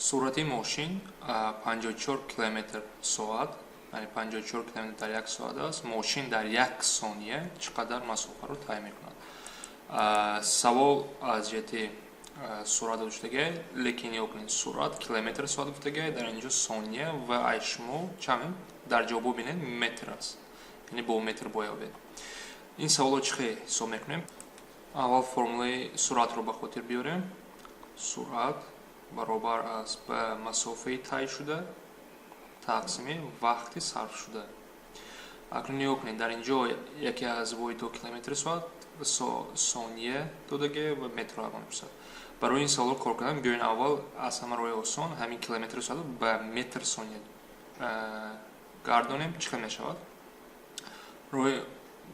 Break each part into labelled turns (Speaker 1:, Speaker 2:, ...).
Speaker 1: Суръати мошин 54 километр соат, яъне 54 километр дар як соат аст. Мошин дар як сония чӣ қадар масофаро тай мекунад? Савол аз ҷиҳати суръат дода шудагиай, лекин нигоҳ кунед, суръат километр соат гуфтагиай, дар инҷо сония ва ай шумо чанд дар ҷавобо бинед, метр аст, яъне бо метр бояд ёбед. Ин саволро чӣ хел ҳисоб мекунем? Аввал формулаи суръатро ба хотир биёрем. Суръат баробар аст ба масофаи тай шуда тақсими вақти сарфшуда. Акнун нигоҳ кунед, дар ин ҷо яке аз воҳидҳо километри соат, сония додагия ва метрро аз мо мепурсад. Барои ин саволро кор кардан, биёен аввал аз ҳама роҳи осон ҳамин километри соатро ба метр сония гардонем. Чӣ хел мешавад роҳи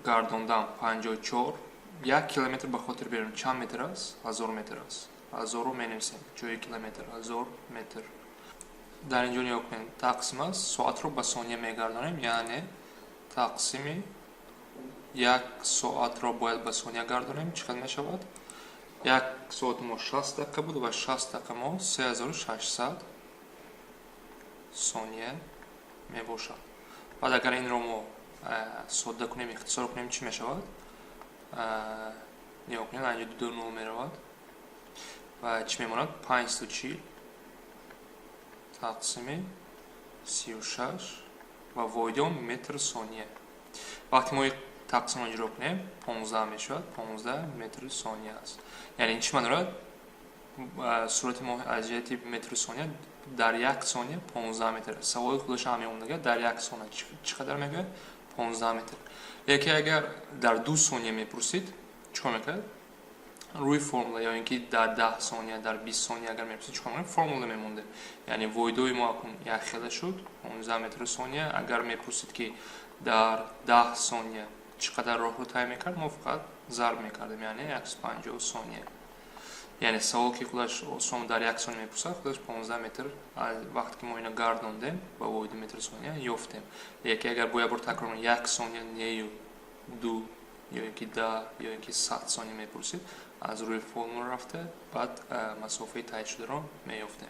Speaker 1: гардондан? 54, 1 километр, ба хотир биёрем, чанд метр аст? 1000 метр аст. 1000-ро менависем ҷои километр, 1000 метр. Дар ин ҷо нигоҳ кунед, тақсим аст, соатро ба сония мегардонем, яъне тақсими як соатро бояд ба сония гардонем. Чӣ хел мешавад? Як соати мо 60 дақиқа буд ва 60 дақиқа мо 3600 сония мебошад. Баъд агар инро мо содда кунем, ихтисор кунем, чӣ мешавад? Нигоҳ кунед, инҷо ду нол меравад ва чӣ мемонад? 540 тақсими 36 ва воҳиди он метр сония. Вақте мо тақсимро иҷро кунем, 15 мешавад, 15 метри сония аст. Яъне ин чӣ маъно дорад? Суръати мо аз ҷиҳати метри сония дар як сония 15 метр. Саволи худаш ҳам меомадага, дар як сония чӣ қадар мегӯяд? 15 метр. Лекин агар дар 2 сония мепурсид, чӣ кор мекард? Рӯи формула, ё ин ки дар 10 сония, дар 20 сония агар мепурсид, чӣ кор мекунем? Формула мемондем, яъне воҳидҳои мо акун якхела шуд, 15 метри сония. Агар мепурсид, ки дар 10 сония чӣ қадар роҳро тай мекард, мо фақат зарб мекардем, яъне 150 сония. Яъне савол ки худаш осон дар як сония мепурсад, худаш 15 метр, вақте ки мо ина гардондем, ба воҳиди метри сония ёфтем. Яке агар бо як бор такрор, як сония нею ду ё ин ки 10 ё ин ки 100 сония мепурсид, аз рӯи формула рафта, баъд масофаи тай шударо меёфтем.